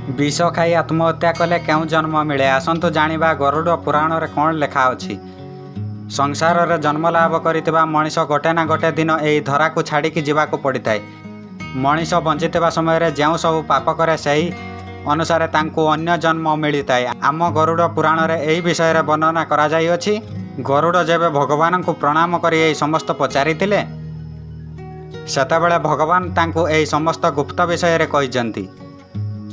ବିଷ ଖାଇ ଆତ୍ମହତ୍ୟା କଲେ କେଉଁ ଜନ୍ମ ମିଳେ? ଆସନ୍ତୁ ଜାଣିବା ଗରୁଡ଼ ପୁରାଣରେ କ'ଣ ଲେଖା ଅଛି। ସଂସାରରେ ଜନ୍ମ ଲାଭ କରିଥିବା ମଣିଷ ଗୋଟେ ନା ଗୋଟେ ଦିନ ଏହି ଧରାକୁ ଛାଡ଼ିକି ଯିବାକୁ ପଡ଼ିଥାଏ। ମଣିଷ ବଞ୍ଚିଥିବା ସମୟରେ ଯେଉଁ ସବୁ ପାପ କରେ, ସେହି ଅନୁସାରେ ତାଙ୍କୁ ଅନ୍ୟ ଜନ୍ମ ମିଳିଥାଏ। ଆମ ଗରୁଡ଼ ପୁରାଣରେ ଏହି ବିଷୟରେ ବର୍ଣ୍ଣନା କରାଯାଇଅଛି। ଗରୁଡ଼ ଯେବେ ଭଗବାନଙ୍କୁ ପ୍ରଣାମ କରି ଏହି ସମସ୍ତ ପଚାରିଥିଲେ, ସେତେବେଳେ ଭଗବାନ ତାଙ୍କୁ ଏହି ସମସ୍ତ ଗୁପ୍ତ ବିଷୟରେ କହିଛନ୍ତି।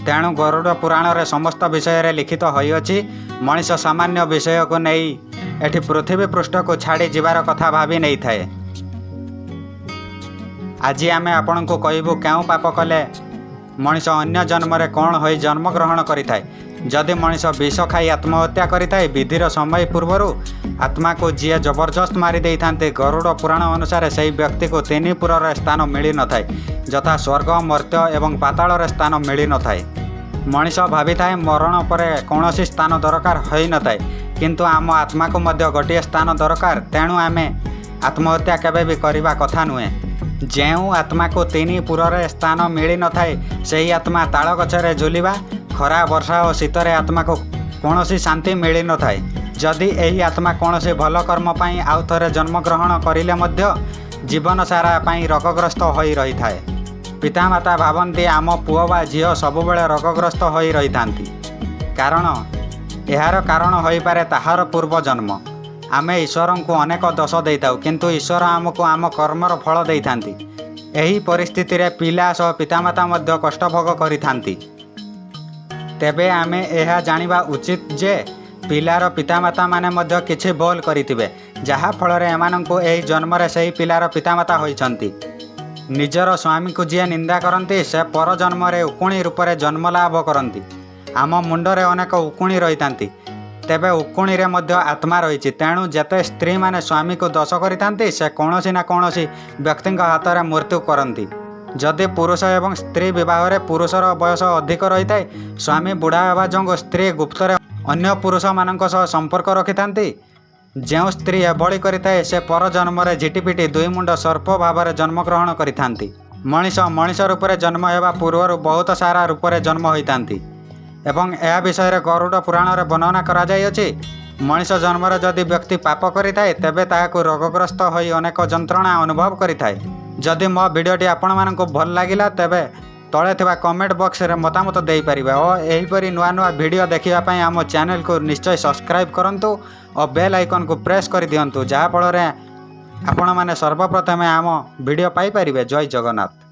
ତେଣୁ ଗରୁଡ଼ ପୁରାଣରେ ସମସ୍ତ ବିଷୟରେ ଲିଖିତ ହୋଇଅଛି। ମଣିଷ ସାମାନ୍ୟ ବିଷୟକୁ ନେଇ ଏଠି ପୃଥିବୀ ପୃଷ୍ଠକୁ ଛାଡ଼ି ଯିବାର କଥା ଭାବି ନେଇଥାଏ। ଆଜି ଆମେ ଆପଣଙ୍କୁ କହିବୁ, କେଉଁ ପାପ କଲେ ମଣିଷ ଅନ୍ୟ ଜନ୍ମରେ କ'ଣ ହୋଇ ଜନ୍ମଗ୍ରହଣ କରିଥାଏ। ଯଦି ମଣିଷ ବିଷ ଖାଇ ଆତ୍ମହତ୍ୟା କରିଥାଏ, ବିଧିର ସମୟ ପୂର୍ବରୁ ଆତ୍ମାକୁ ଯିଏ ଜବରଦସ୍ତ ମାରି ଦେଇଥାନ୍ତି, ଗରୁଡ଼ ପୁରାଣ ଅନୁସାରେ ସେହି ବ୍ୟକ୍ତିକୁ ତିନି ପୁରରେ ସ୍ଥାନ ମିଳିନଥାଏ, ଯଥା ସ୍ୱର୍ଗ, ମର୍ତ୍ତ୍ୟ ଏବଂ ପାତାଳରେ ସ୍ଥାନ ମିଳିନଥାଏ। ମଣିଷ ଭାବିଥାଏ, ମରଣ ପରେ କୌଣସି ସ୍ଥାନ ଦରକାର ହୋଇନଥାଏ। କିନ୍ତୁ ଆମ ଆତ୍ମାକୁ ମଧ୍ୟ ଗୋଟିଏ ସ୍ଥାନ ଦରକାର। ତେଣୁ ଆମେ ଆତ୍ମହତ୍ୟା କେବେ ବି କରିବା କଥା ନୁହେଁ। ଯେଉଁ ଆତ୍ମାକୁ ତିନି ପୁରରେ ସ୍ଥାନ ମିଳିନଥାଏ, ସେହି ଆତ୍ମା ତାଳ ଗଛରେ ଝୁଲିବା, ଖରା, ବର୍ଷା ଓ ଶୀତରେ ଆତ୍ମାକୁ କୌଣସି ଶାନ୍ତି ମିଳିନଥାଏ। ଯଦି ଏହି ଆତ୍ମା କୌଣସି ଭଲ କର୍ମ ପାଇଁ ଆଉ ଥରେ ଜନ୍ମଗ୍ରହଣ କରିଲେ ମଧ୍ୟ ଜୀବନ ସାରା ପାଇଁ ରୋଗଗ୍ରସ୍ତ ହୋଇ ରହିଥାଏ। ପିତାମାତା ଭାବନ୍ତି, ଆମ ପୁଅ ବା ଝିଅ ସବୁବେଳେ ରୋଗଗ୍ରସ୍ତ ହୋଇ ରହିଥାନ୍ତି। ଏହାର କାରଣ ହୋଇପାରେ ତାହାର ପୂର୍ବ ଜନ୍ମ। ଆମେ ଈଶ୍ୱରଙ୍କୁ ଅନେକ ଦୋଷ ଦେଇଥାଉ, କିନ୍ତୁ ଈଶ୍ୱର ଆମକୁ ଆମ କର୍ମର ଫଳ ଦେଇଥାନ୍ତି। ଏହି ପରିସ୍ଥିତିରେ ପିଲା ସହ ପିତାମାତା ମଧ୍ୟ କଷ୍ଟ ଭୋଗ କରିଥାନ୍ତି। ତେବେ ଆମେ ଏହା ଜାଣିବା ଉଚିତ ଯେ ପିଲାର ପିତାମାତାମାନେ ମଧ୍ୟ କିଛି ଭୁଲ କରିଥିବେ, ଯାହା ଫଳରେ ଏମାନଙ୍କୁ ଏହି ଜନ୍ମରେ ସେହି ପିଲାର ପିତାମାତା ହୋଇଛନ୍ତି। ନିଜର ସ୍ୱାମୀକୁ ଯିଏ ନିନ୍ଦା କରନ୍ତି, ସେ ପର ଜନ୍ମରେ ଉକୁଣି ରୂପରେ ଜନ୍ମ ଲାଭ କରନ୍ତି। ଆମ ମୁଣ୍ଡରେ ଅନେକ ଉକୁଣି ରହିଥାନ୍ତି। ତେବେ ଉକୁଣିରେ ମଧ୍ୟ ଆତ୍ମା ରହିଛି। ତେଣୁ ଯେତେ ସ୍ତ୍ରୀମାନେ ସ୍ୱାମୀକୁ ଦୋଷ କରିଥାନ୍ତି, ସେ କୌଣସି ନା କୌଣସି ବ୍ୟକ୍ତିଙ୍କ ହାତରେ ମୃତ୍ୟୁ କରନ୍ତି। ଯଦି ପୁରୁଷ ଏବଂ ସ୍ତ୍ରୀ ବିବାହରେ ପୁରୁଷର ବୟସ ଅଧିକ ରହିଥାଏ, ସ୍ୱାମୀ ବୁଢ଼ା ହେବା ଯୋଗୁଁ ସ୍ତ୍ରୀ ଗୁପ୍ତରେ ଅନ୍ୟ ପୁରୁଷମାନଙ୍କ ସହ ସମ୍ପର୍କ ରଖିଥାନ୍ତି। ଯେଉଁ ସ୍ତ୍ରୀ ଏଭଳି କରିଥାଏ, ସେ ପର ଜନ୍ମରେ ଝିଟିପିଟି, ଦୁଇ ମୁଣ୍ଡ ସର୍ପ ଭାବରେ ଜନ୍ମଗ୍ରହଣ କରିଥାନ୍ତି। ମଣିଷ ମଣିଷ ରୂପରେ ଜନ୍ମ ହେବା ପୂର୍ବରୁ ବହୁତ ସାରା ରୂପରେ ଜନ୍ମ ହୋଇଥାନ୍ତି ଏବଂ ଏହା ବିଷୟରେ ଗରୁଡ଼ ପୁରାଣରେ ବର୍ଣ୍ଣନା କରାଯାଇଅଛି। ମଣିଷ ଜନ୍ମରେ ଯଦି ବ୍ୟକ୍ତି ପାପ କରିଥାଏ, ତେବେ ତାହାକୁ ରୋଗଗ୍ରସ୍ତ ହୋଇ ଅନେକ ଯନ୍ତ୍ରଣା ଅନୁଭବ କରିଥାଏ। ଯଦି ମୋ ଭିଡ଼ିଓଟି ଆପଣମାନଙ୍କୁ ଭଲ ଲାଗିଲା, ତେବେ ତଳେ ଥିବା କମେଣ୍ଟ ବକ୍ସରେ ମତାମତ ଦେଇପାରିବେ ଓ ଏହିପରି ନୂଆ ନୂଆ ଭିଡ଼ିଓ ଦେଖିବା ପାଇଁ ଆମ ଚ୍ୟାନେଲକୁ ନିଶ୍ଚୟ ସବସ୍କ୍ରାଇବ୍ କରନ୍ତୁ ଓ ବେଲ୍ ଆଇକନ୍କୁ ପ୍ରେସ୍ କରିଦିଅନ୍ତୁ, ଯାହାଫଳରେ ଆପଣମାନେ ସର୍ବପ୍ରଥମେ ଆମ ଭିଡ଼ିଓ ପାଇପାରିବେ। ଜୟ ଜଗନ୍ନାଥ।